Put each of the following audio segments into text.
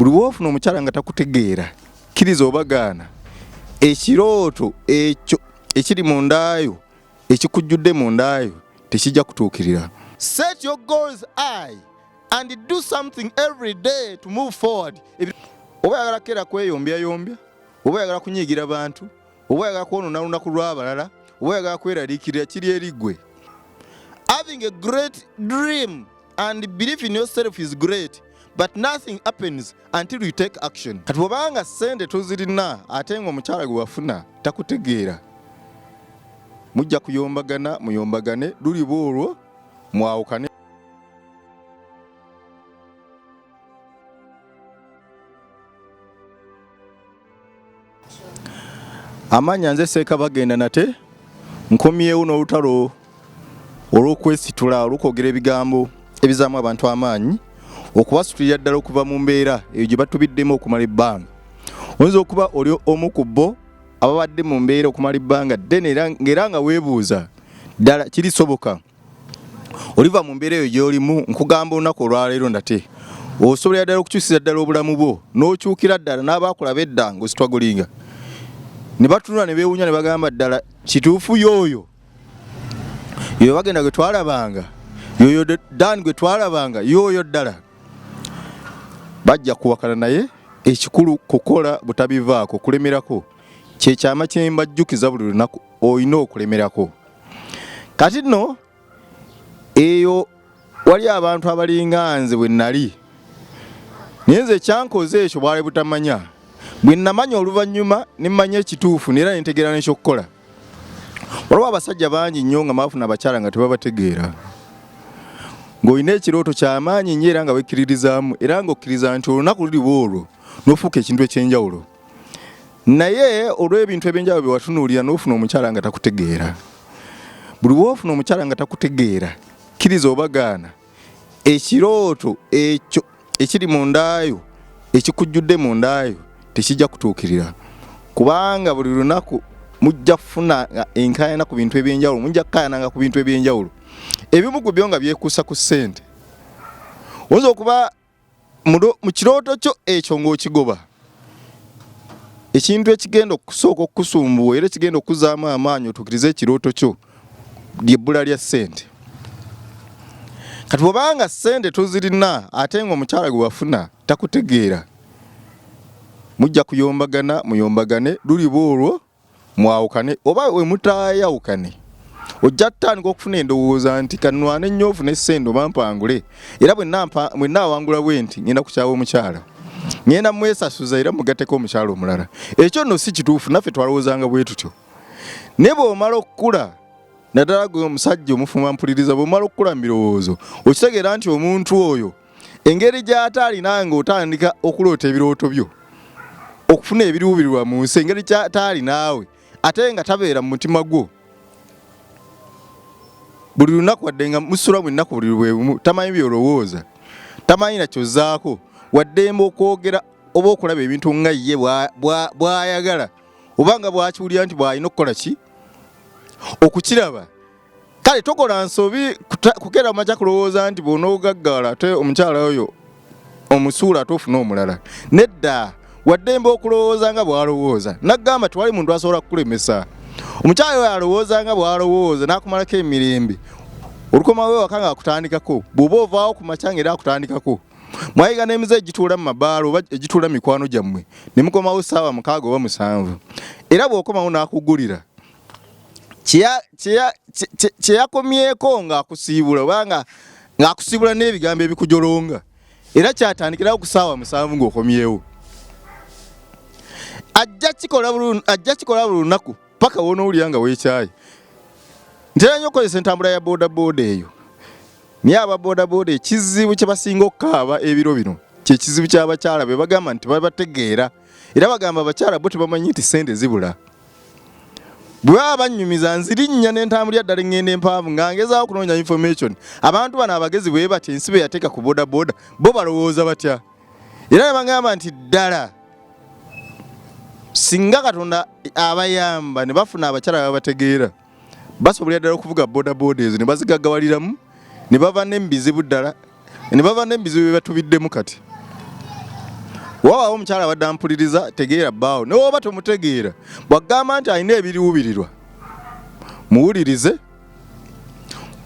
Buli lw'ofuna omukyala nga takutegeera, kkiriza oba gaana, ekirooto ekyo ekiri mu ndaayo ekikujjudde mu ndaayo tekijja kutuukirira. Set your goals high and do something every day to move forward. Oba oyagala keera kweyombyayombya, oba oyagala kunyiigira bantu, oba oyagala kwonoona lunaku lw'abalala, oba oyagala kweraliikirira, kiri eri ggwe. Having a great dream and belief in yourself is great, but nothing happens until you take action. Kati bw'obanga ssente tozirina ate ng'omukyala gwe wafuna takutegeera, mujja kuyombagana muyombagane, luliba olwo mwawukane. Amannya nze Seeka Bagenda, nate nkomyewo n'olutalo olw'okwesitula, olw'okwogera ebigambo ebizaamu abantu amaanyi, okubasitulira ddala okuva mu mbeera eyo gye batubiddemu okumala ebbanga. Oyinza okuba oli omu ku bo ababadde mu mbeera okumala ebbanga ddene ng'era nga weebuuza ddala kirisoboka oliva mu mbeera eyo gy'olimu. Nkugamba olunaku olwaleero nate osobolera ddala okukyusiza ddala obulamu bwo n'okyukira ddala n'abaakulaba edda ng'ositwagulinga ne batunula ne beewuunya ne bagamba ddala kituufu y'oyo yoyo bagenda gwe twalabanga, yoyo Dan gwe twalabanga, yoyo ddala. Bajja kuwakana, naye ekikulu kukola butabivaako, kulemerako. Kyekyama kyembajjukiza buli lunaku, olina okulemerako. Kati nno eyo wali abantu abalinga nze bwe nali, naye nze ekyankoze ekyo bwali butamanya. Bwe namanya oluvannyuma ne mmanya ekituufu neera ne ntegeera n'ekyokukola. Waliwo abasajja bangi nnyo nga baafuna abakyala nga tebabategeera, ng'olina ekirooto kyamaanyi nnyo era nga wekkiririzaamu era ng'okkiriza nti olunaku luliba olwo n'ofuuka ekintu eky'enjawulo, naye olw'ebintu ebyenjawulo bye watunuulira n'ofuna omukyala nga takutegeera. Buli lw'ofuna omukyala nga takutegeera, kkiriza oba gaana, ekirooto ekyo ekiri mu ndaayo ekikujjudde mu ndaayo tekijja kutuukirira, kubanga buli lunaku mujja kufuna enkaayana ku bintu ebyenjawulo, mujja kukayananga ku bintu ebyenjawulo, ebimu ku byo nga byekuusa ku ssente. Oyinza okuba mu kirooto kyo ekyo ng'okigoba, ekintu ekigenda okusooka okukusumbuwa era ekigenda okuzaamu amaanyi otuukirize ekirooto kyo lyebbula lya ssente. Kati bw'obanga ssente tozirina ate ng'omukyala gwe wafuna takutegeera, mujja kuyombagana muyombagane, luliba olwo mwawukane oba we mutayawukane ojja kutandika okufuna endowooza nti kanwane nnyo ofune ssente oba mpangule, era bwe nnaawangula bwe nti ngenda kukyawa omukyala, ngenda mwesasuza era mugatteko omukyala omulala. Ekyo nno si kituufu, naffe twalowoozanga bwe tutyo. Naye bw'omala okukula, naddala gwe omusajja omufumba mpuliriza, bw'omala okukula mu birowoozo okitegeera nti omuntu oyo engeri gy'ate alina ng'otandika okuloota ebirooto byo, okufuna ebiruubirirwa mu nsi, engeri gy'ataali naawe ate nga tabeera mu mutima gwo buli lunaku, wadde nga musula buli lunaku buli bwe bumu, tamanyi by'olowooza, tamanyi na ky'ozzaako, waddembe okwogera oba okulaba ebintu nga ye bw'ayagala oba nga bw'akiwulira nti bw'alina okukola ki okukiraba. Kale tokola nsobi kukeera makya kulowooza nti bw'onoogaggawala ate omukyala oyo omusuula ate ofune omulala. Nedda, waddembe okulowooza nga bw'alowooza. Nagamba tewali muntu asobola kukulemesa. Omukyala oyo alowooza nga bw'alowooza n'akumalako emirembe, olukomawo ewaka ng'akutandikako, bw'oba ovaawo ku makya ng'era akutandikako. Mwayiga n'emize egituula mu mabaala oba egituula mu mikwano gyammwe ne mukomawo ssaawa 6 oba 7, era bw'okomawo n'akugulira kye yakomyeko ng'akusiibula oba ng'akusiibula n'ebigambo ebikujolonga, era kyatandikirawo ku ssaawa 7 ng'okomyewo. Ajja kikola buli lunaku paka w'onoowulira nga weekyaye. Ntera nnyo okukozesa entambula ya boodabooda eyo, naye aba boodabooda ekizibu kye basinga okukaaba ebiro bino kye kizibu ky'abakyala be bagamba nti babategeera, era bagamba abakyala bo tebamanyi nti ssente zibula. Bwe baba bannyumiza nzirinnya n'entambulira ddala eŋŋenda empanvu nga ngezaako okunoonya information. Abantu bano abagezi bwe batya ensi be yateeka ku boodabooda bo balowooza batya? Era ne bagamba nti ddala singa Katonda abayamba ne bafuna abakyala babategeera, basobolera ddala okuvuga boodabooda ezo ne bazigaggawaliramu ne bava n'ebizibu ddala, ne bava n'ebizibu bye batubiddemu kati. Wabaawo omukyala abadde ampuliriza, tegeera bbaawo ne woba tomutegeera, bw'agamba nti alina ebiriwubirirwa muwulirize,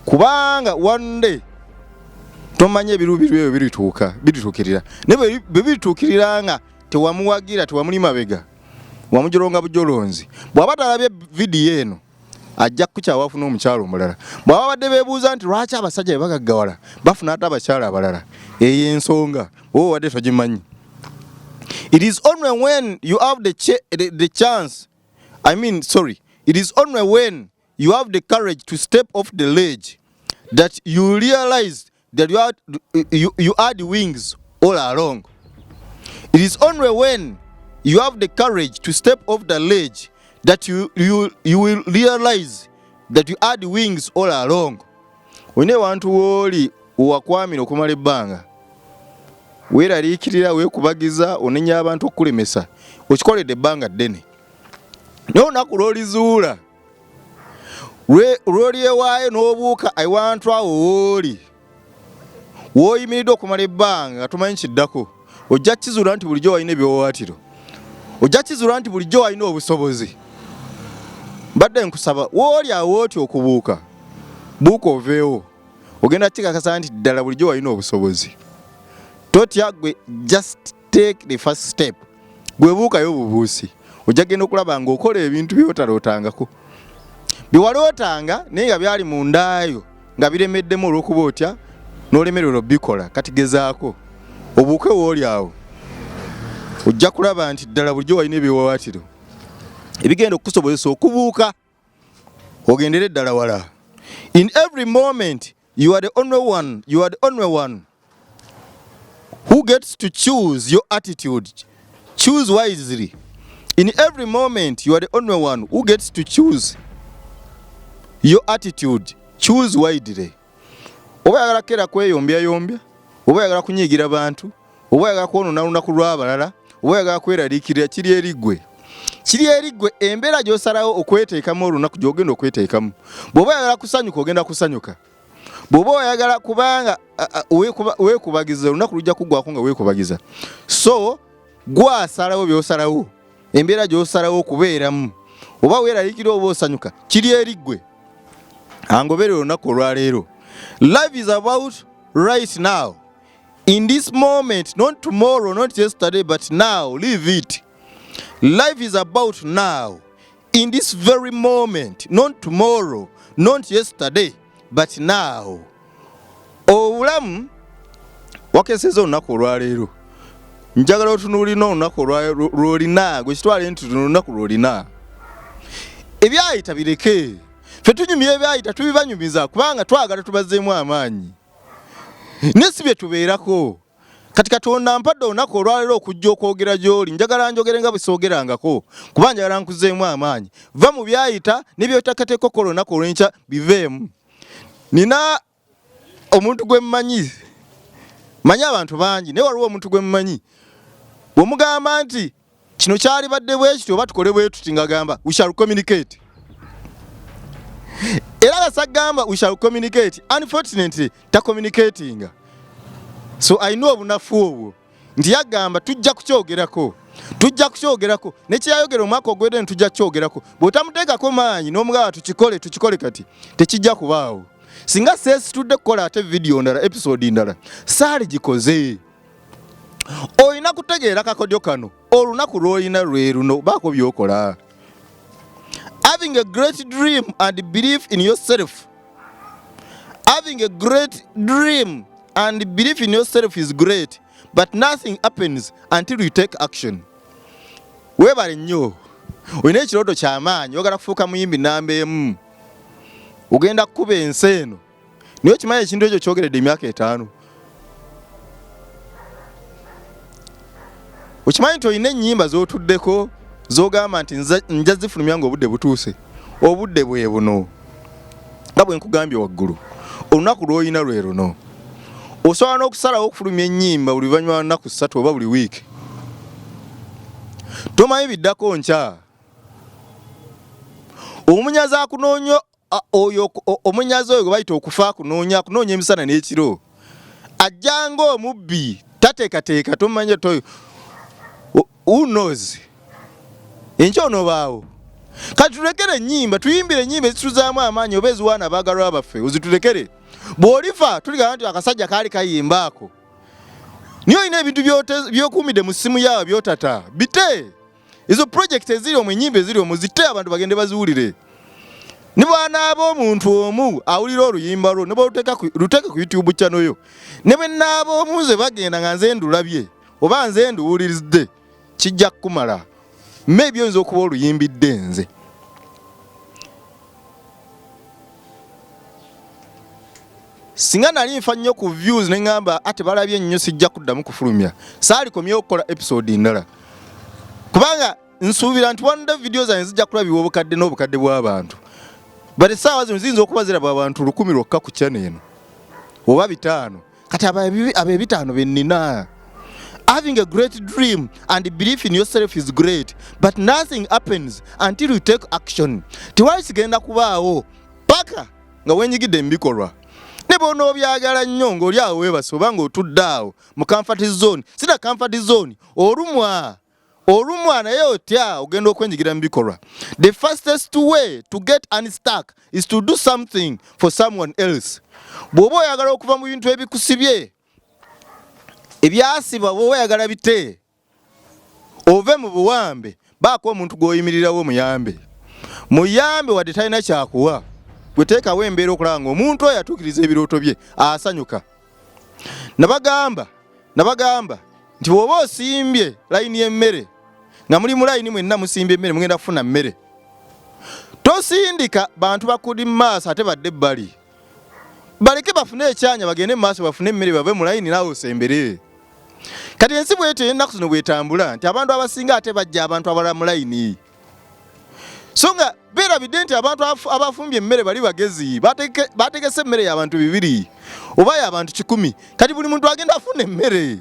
kubanga one day tomanyi ebiruubirirwa ebyo birituuka birituukirira, naye bwe birituukirira nga tewamuwagira, tewamuli mabega, wamujolonga bujolonzi. Bw'aba talabye vidiyo eno ajja kukukyawa afuna omukyala omulala. Bw'aba badde beebuuza nti lwaki abasajja bwe bagaggawala bafuna ate abakyala abalala, eyo ensonga oba obadde togimanyi. It is only when you have the chance, I mean, sorry, it is only when you have the courage to step off the ledge that you realize that you had wings all along. It is only when you have the courage to step off the ledge that you will realize that you had wings all along. Olina ewantu wooli wewakwamira okumala ebbanga, weeraliikirira, weekubagiza, onenya abantu okukulemesa, okikoledde ebbanga ddene, naye olunaku lw'olizuula lw'olyewaayo n'obuuka ewantu awo wooli w'oyimiridde okumala ebbanga nga tomanyi kiddako, ojja kizuula nti bulijjo walina ebiwawaatiro, ojja kizuula nti bulijjo walina obusobozi. Mbadde nkusaba wooli awo oti okubuuka, buuka oveewo, ogenda kikakasa nti ddala bulijjo walina obusobozi. Totya gwe, just take the first step. Gwe buukayo obubuusi, ojja genda okulaba ng'okola ebintu by'otalootangako, bye walootanga naye nga byali mu ndaayo nga biremeddemu olw'okuba otya n'olemererwa obikola. Kati gezaako obuuke wooli awo, ojja kulaba nti ddala bulijjo walina ebiwawaatiro ebigenda okukusobozesa okubuuka ogendere ddala wala. In every moment you are the only one, you are the only one who gets to choose your attitude. Choose wisely. In every moment you are the only one who gets to choose your attitude. Choose wisely. Oba oyagala kera kweyombyayombya, oba oyagala kunyiigira bantu, oba oyagala kwonoona lunaku lw'abalala, oba oyagala kweraliikirira, kiri eri ggwe, kiri eri ggwe embeera gy'osalawo okweteekamu olunaku gy'ogenda okweteekamu. Bw'oba oyagala kusanyuka, ogenda kusanyuka. Bw'oba oyagala kubanga weekubagiza, olunaku lujja kuggwako nga weekubagiza. So gwasalawo by'osalawo, embeera gy'osalawo okubeeramu, oba weeraliikirira oba osanyuka, kiri eri ggwe. Angoberera olunaku olwaleero. Life is about right now, in this moment, not tomorrow, not yesterday, but now. Live it. Life is about now, in this very moment, not tomorrow, not yesterday, but now. Obulamu wakeseza olunaku olwaleero, njagala otunuulina olunaku lwolina gwe kitwale nti luno olunaku lwolina. Ebyayita bireke, ffe tunyumya ebyayita tubibanyumiza kubanga twagala tubazzeemu amaanyi, naye si bye tubeerako. Kati Katonda mpadde olunaku olwaleero okujja okwogera gy'oli, njagala njogere nga bwe soogerangako, kuba njagala nkuzeemu amaanyi. Va mu byayita n'ebyoteekateeka okukola olunaku olw'enkya, biveemu. Nina omuntu gwe mmanyi, manyi abantu bangi, naye waliwo omuntu gwe mmanyi, bw'omugamba nti kino kyalibadde bwe kiti oba tukole bwe tuti, ng'agamba, "We shall communicate." Era basagamba, "We shall communicate," unfortunately tacommunicatinga. So alina obunafu obwo nti yagamba tujja kukyogerako, tujja kukyogerako, nekyeyayogera omwaka ogwedde tujja kukyogerako. Bw'otamuteekako maanyi n'omugamba tukikole, tukikole kati, tekijja kubaawo. Singa seesitudde kukola ate vidiyo ndala, episode ndala, saali gikoze. Olina kutegeera kakodyo kano, olunaku lw'olina lwe luno, baako by'okola. Having a great dream and belief in yourself, having a great dream and belief in yourself is great, but nothing happens until you take action. Weebale nnyo, olina ekirooto kyamaanyi, oyagala kufuuka muyimbi namba emu, ogenda kukuba ensi eno, naye okimanyi ekintu ekyo kyogeredde emyaka 5. Okimanyi nti olina ennyimba z'otuddeko z'ogamba nti nja zifulumya ng'obudde butuuse. Obudde bwe buno, nga bwe nkugambye waggulu, olunaku lw'olina lwe luno. Osobola n'okusalawo okufulumya ennyimba buli luvannyuma lwa nnaku 3 oba buli wiiki. Tomanyi biddako nkya. Omunyazi akunoonya, oyo omunyazi oyo gwe bayita okufa akunoonya, akunoonya emisana n'ekiro, ajja ng'omubbi, tateekateeka, tomanya toyo. Who knows, enkya onoobaawo. Kati tulekere ennyimba, tuyimbire ennyimba ezituzaamu amaanyi oba eziwaana abaagalwa baffe, ozitulekere. Bw'olifa tuligamba nti akasajja kaali kayimbaako. Niye olina ebintu by'okuumidde mu ssimu yaawe by'otata, bite. Ezo project eziri omwo, ennyimba eziri omwo zite, abantu bagende baziwulire. Ne bw'anaaba omuntu omu awulira oluyimba lwo, ne bw'oluteeka ku YouTube channel yo, ne bwe nnaaba omu nze bagenda nga nze ndulabye oba nze nduwuliridde, kijja kukumala. Maybe oyinza okuba oluyimbidde nze. Singa nali nfa nnyo ku views ne ŋŋamba ate balabye nnyo, sijja kuddamu kufulumya, saalikomyewo okukola episode ndala, kubanga nsuubira nti one day video zange zijja kulabibwa obukadde n'obukadde bw'abantu. But essaawa zino ziyinza okuba ziraba abantu 1000 lwokka ku channel eno oba 500. Kati abo 500 be nnina. Having a great dream and belief in yourself is great, but nothing happens until you take action. Tewali kigenda kubaawo paka nga wenyigidde mu bikolwa. Ne bw'onoobyagala nnyo ng'oli awo weebase oba ng'otudde awo mu comfort zone, sina comfort zone, olumwa olumwa naye otya ogenda okwenyigira mu bikolwa. The fastest way to get unstuck is to do something for someone else. Bw'oba oyagala okuva mu bintu ebikusibye, ebyasibwa, bw'oba oyagala bite ove mu buwambe, baako omuntu gw'oyimirirawo muyambe. Muyambe wadde talina kyakuwa, gwe teekawo embeera okulaba ng'omuntu oyo atuukiriza ebirooto bye, asanyuka. Nabagamba nti bw'oba osimbye layini y'emmere nga muli mu layini mwenna musimbye emmere, mugenda kufuna mmere. Tosindika bantu bakuli mu maaso ate badde ebbali, baleke bafune ekyanya bagende mu maaso bafune emmere, bave mu layini naawe osembere. Kati ensi bwetyo ennaku zino bwetambula nti abantu abasinga ate bajja abantu abalala mu layini, so nga beerabidde nti abantu abafumbye emmere bali bagezi, bategese emmere y'abantu 200 oba y'abantu 100. Kati buli muntu agenda afuna emmere.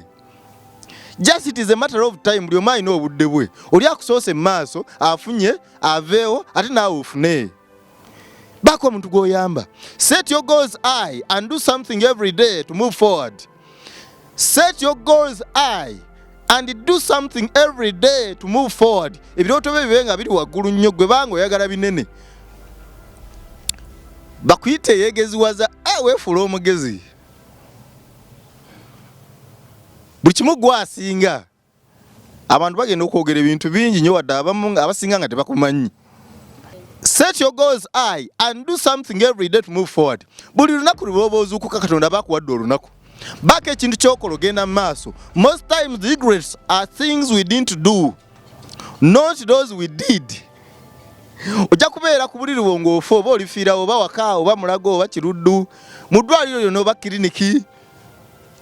Just it is a matter of time. Buli omu alina obudde bwe. Oli akusoose mu maaso afunye, aveewo ate naawe ofune. Baako omuntu gw'oyamba. Set your goals high and do something every day to move forward. Set your goals high and do something every day to move forward. Ebirooto byo bibe nga biri waggulu nnyo, gwe banga oyagala binene, bakuyite eyeegeziwaza, weefuula omugezi, buli kimu gwasinga. Abantu bagenda okwogera ebintu bingi nnyo, wadde abamu abasinga nga tebakumanyi. Set your goals high and do something every day to move forward. Buli lunaku lwoba ozuukuka, Katonda bakuwadde olunaku, baako ekintu kyokola ogenda mu maaso. Most times regrets are things we didn't do, not those we did. Ojja kubeera ku buliri bwo ng'ofa, oba olifiirawo oba waka oba Mulago oba Kiruddu, mu ddwaliro lyonna oba kiriniki,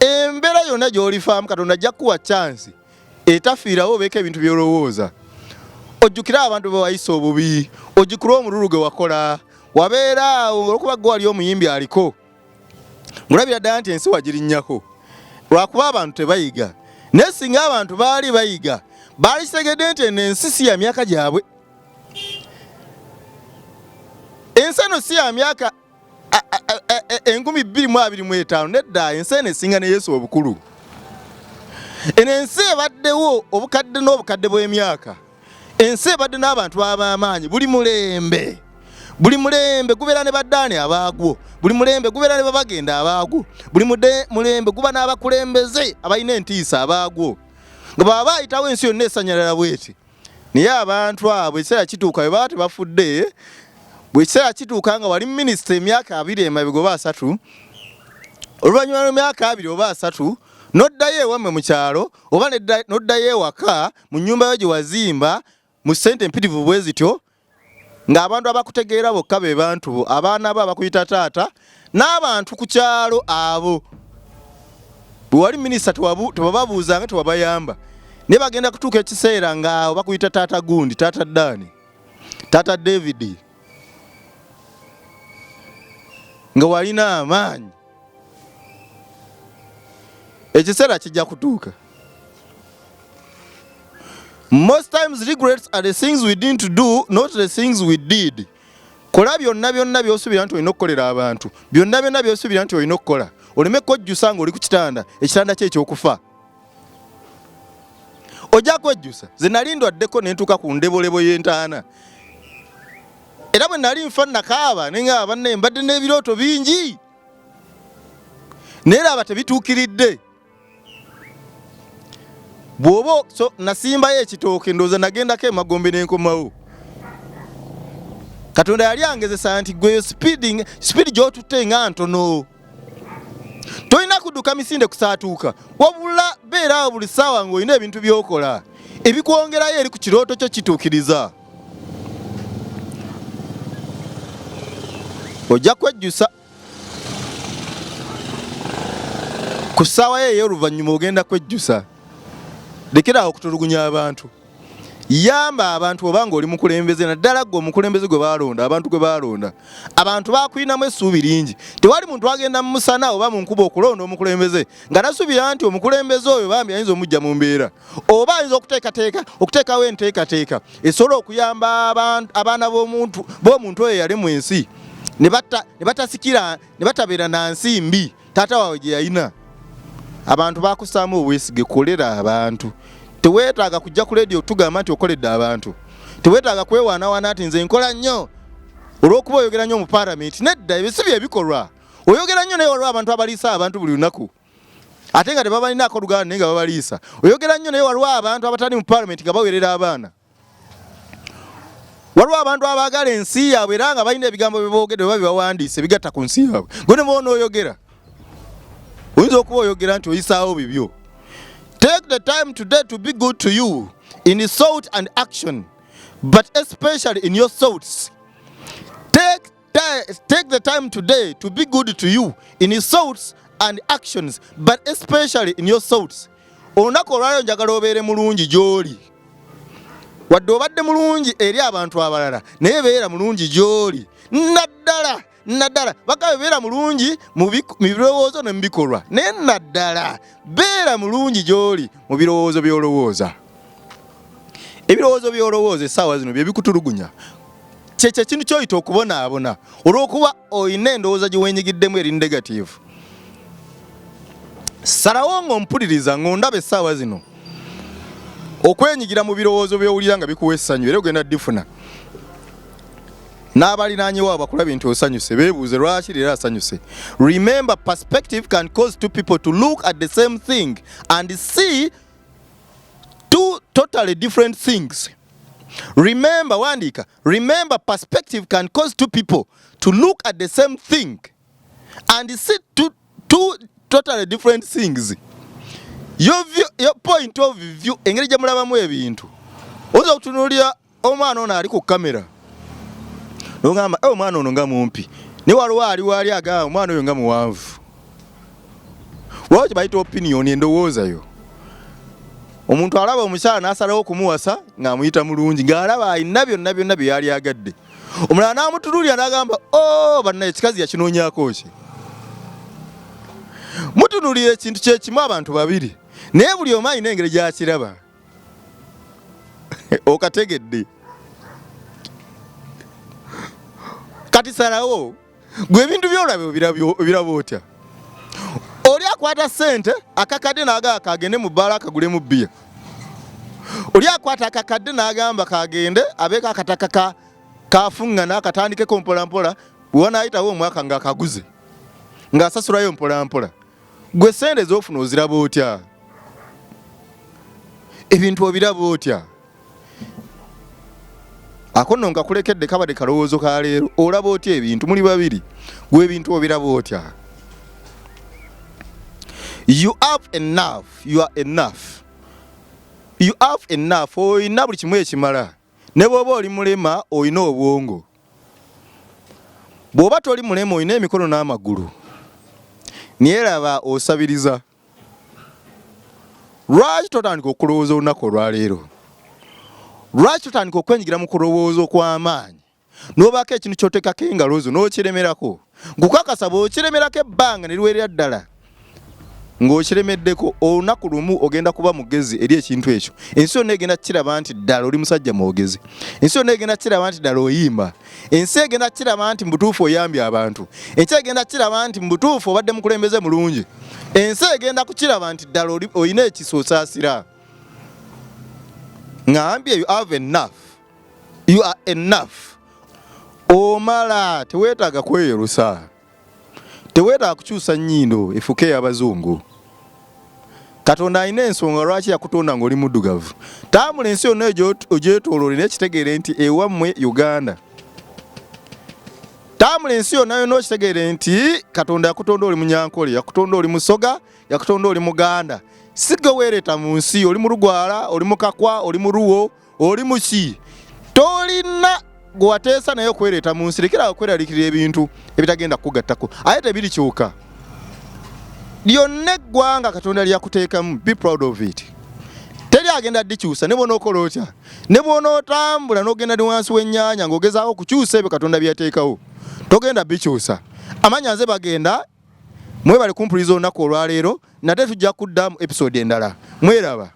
embeera yonna gy'olifaamu, Katonda ajja kukuwa chance etafiirawo obeeko ebintu by'olowooza. Ojjukire abantu be wayisa obubi, ojjukire omululu gwe wakola, wabeera awo olwokuba gwe wali omuyimbi aliko, ngulabira ddala nti ensi wagirinnyako, lwakuba abantu tebayiga. Naye singa abantu baali bayiga, baali kitegedde nti eno ensi si ya myaka gyabwe. Ensi eno si ya myaka 2025, nedda. Ensi eno esinga ne Yesu obukulu. Eno ensi ebaddewo obukadde n'obukadde bw'emyaka. Ensi ebadde n'abantu ab'amaanyi. Buli mulembe, buli mulembe gubeera ne baddaani abaagwo, buli mulembe gubeera ne babagenda abaagwo, buli mulembe guba n'abakulembeze abalina entiisa abaagwo, nga baba bayitawo ensi yonna esanyalala bweti. Naye abantu abo ekiseera kituuka bwe baba tebafudde, bwe kiseera kituuka nga wali minisita emyaka 20 emabega oba 30, oluvannyuma lw'emyaka 20 oba 30 n'oddayo ewammwe mu kyalo oba n'oddayo ewaka mu nnyumba yo gye wazimba mu ssente empitirivu bwe zityo, ng'abantu abakutegeera bokka be bantu bo, abaana bo abakuyita taata n'abantu ku kyalo abo. Bwe wali minisita tewababuuzanga, tewabayamba, naye bagenda kutuuka ekiseera ng'awo bakuyita taata gundi, taata Ddaani, taata David, nga walina amaanyi. Ekiseera kijja kutuuka. Most times regrets are the things we didn't do, not the things we did. Kola byonna byonna by'osuubira nti olina okukolera abantu, byonna byonna by'osuubira nti olina okukola, oleme kwejjusa ng'oli ku kitanda, ekitanda kye ekyokufa. Ojja kwejjusa. Nze nali ndwaddeko ne ntuuka ku ndebolebo y'entaana. Era bwe nali nfa nakaaba ne ngamba banne mbadde n'ebirooto bingi naye laba tebituukiridde. Bw'oba so nasimbayo ekitooke ndowooza nagendako emagombe ne nkomawo. Katonda yali angezesa nti gwe speed gy'otutte nga ntono. Tolina kudduka misinde kusaatuuka, wabula beera awo buli ssaawa ng'olina ebintu by'okola ebikwongerayo eri ku kirooto kyo kituukiriza. Ojja kwejjusa ku ssaawa yo ey'oluvannyuma, ogenda kwejjusa. Lekera awo okutulugunya abantu. Yamba abantu oba ng'oli mukulembeze, naddala ggwe omukulembeze gwe baalonda, abantu gwe baalonda. Abantu bakulinamu essuubi lingi. Tewali muntu agenda mu musana oba mu nkuba okulonda omukulembeze nga tasuubira nti omukulembeze oyo bambi ayinza omujja mu mbeera, oba ayinza okuteekawo enteekateeka esobola okuyamba abaana b'omuntu oyo eyali mu ensi ne batasikira, ne batabeera na nsi mbi taata waabwe gye yalina. Abantu bakusaamu obwesige, kolera abantu. Teweetaaga kujja ku leediyo tugamba nti okoledde abantu. Teweetaaga kwewaanawaana nti nze nkola nnyo olw'okuba oyogera nnyo mu paalamenti. Nedda, ebyo si bye bikolwa. Oyogera nnyo naye waliwo abantu abaliisa abantu buli lunaku ate nga tebabalinaako luganda naye nga babaliisa. Oyogera nnyo naye waliwo abantu abatali mu paalamenti nga bawerera abaana. Waliwo abantu abaagala ensi yaabwe era nga balina ebigambo bye boogedde oba bye bawandiise bigatta ku nsi yaabwe. Gwe ne bw'onoyogera oyinza okuba oyogera nti oyisaawo bibyo. Take the time today to be good to you in thought and action, but especially in your thoughts. Take the time today to be good to you in thoughts and actions, but especially in your thoughts. Olunaku olwaleero njagala obeere mulungi gy'oli. Wadde obadde mulungi eri abantu abalala, naye beera mulungi gy'oli. Naddala naddala bagabe beera mulungi mu birowoozo ne mu bikolwa, naye naddala beera mulungi gy'oli mu birowoozo by'olowooza. Ebirowoozo by'olowooza essaawa zino bye bikutulugunya. Kyekyo ekintu ky'oyita okubonaabona olw'okuba olina endowooza gye weenyigiddemu eri negative. Salawo ng'ompuliriza ng'ondaba essaawa zino okwenyigira mu birowoozo by'owulira nga bikuwa essanyu, era ogenda ddifuna. N'abalinaanyewo abo bakulabye nti osanyuse, beebuuze lwaki leero asanyuse. Remember, perspective can cause two people to look at the same thing and see two totally different things. Remember, wandiika, remember, perspective can cause two people to look at the same thing and see two totally different things. Your view, your point of view, engeri gye mulabamu ebintu. Oyinza okutunuulira omwana ono ali ku kamera n'ogamba, "Eh, omwana ono nga mumpi," naye waliwo ali waali agamba omwana oyo nga muwanvu. Waliwo kye bayita opinion, endowooza yo. Omuntu alaba omukyala n'asalawo okumuwasa ng'amuyita mulungi, ng'alaba alina byonna byonna bye yali agadde. Omulala n'amutunuulira n'agamba, "Oh, bannaye, ekikazi yakinoonyaako ki?" Mutunuulira ekintu kye kimu abantu babiri, naye buli omu alina engeri gy'akiraba. Okategedde? Kati salawo gwe ebintu by'olaba obiraba otya? Oli akwata ssente akakadde n'agamba kagende mu bbaala akagulemu bbiya. Oli akwata akakadde n'agamba kagende abeeko akataka kafuŋŋana akatandikeko mpola mpola, bwe wanaayitawo omwaka ng'akaguze ng'asasulayo mpola mpola. Gwe ssente z'ofuna oziraba otya? Ebintu obiraba otya? Ako nno nkakulekedde, kabadde kalowoozo ka leero. Olaba otya ebintu? Muli babiri, gwe ebintu obiraba otya? You have enough, you are enough. You have enough, olina buli kimu ekimala. Ne bw'oba oli mulema olina obwongo. Bw'oba toli mulema olina emikono n'amagulu. Naye laba osabiriza. Lwaki totandika okulowooza olunaku olwaleero? Lwaki totandika okwenyigira mu kulowooza okw'amaanyi n'obaako ekintu ky'oteekako engalo zo n'okiremerako? Nkukakasa bw'okiremerako ebbanga ne liwerera ddala ng'okiremeddeko, olunaku lumu ogenda kuba mugezi eri ekintu ekyo. Ensi yonna egenda kukiraba nti ddala oli musajja mwogezi. Ensi yonna egenda kukiraba nti ddala oyimba. Ensi egenda kukiraba nti mu butuufu oyambye abantu. Ensi egenda kukiraba nti mu butuufu obadde mukulembeze mulungi. Ensi egenda kukiraba nti ddala olina ekisa, osaasira. Ŋambye you have enough, you are enough. Omala, teweetaaga kweyerusa, teweetaaga kukyusa nnyindo efuuke ey'abazungu. Katonda alina ensonga lwaki yakutonda ng'oli muddugavu. Tambula ensi yonna ogyetooloole, naye kitegeere nti ewammwe Uganda. Tambula ensi yonna yonna okitegeere nti Katonda yakutonda oli Munyankole, yakutonda oli Musoga, yakutonda oli Muganda. Si gwe weereeta mu nsi, oli Mulugwala, oli Mukakwa, oli Muruwo, oli muki. Tolina gwe wateesa naye okwereeta mu nsi. Lekera okweraliikirira ebintu ebitagenda kukugattako, aye tebirikyuka. Lyonna eggwanga Katonda lyakuteekamu, be proud of it. Teri agenda ddikyusa, ne bw'onookola otya, ne bw'onootambula n'ogenda ne wansi w'ennyanja ng'ogezaako okukyusa ebyo Katonda byateekawo, togenda bikyusa. Amanya nze bagenda mwebale kumpuliriza olunaku olwaleero. Nate tujja kudda mu episode endala. Mweraba.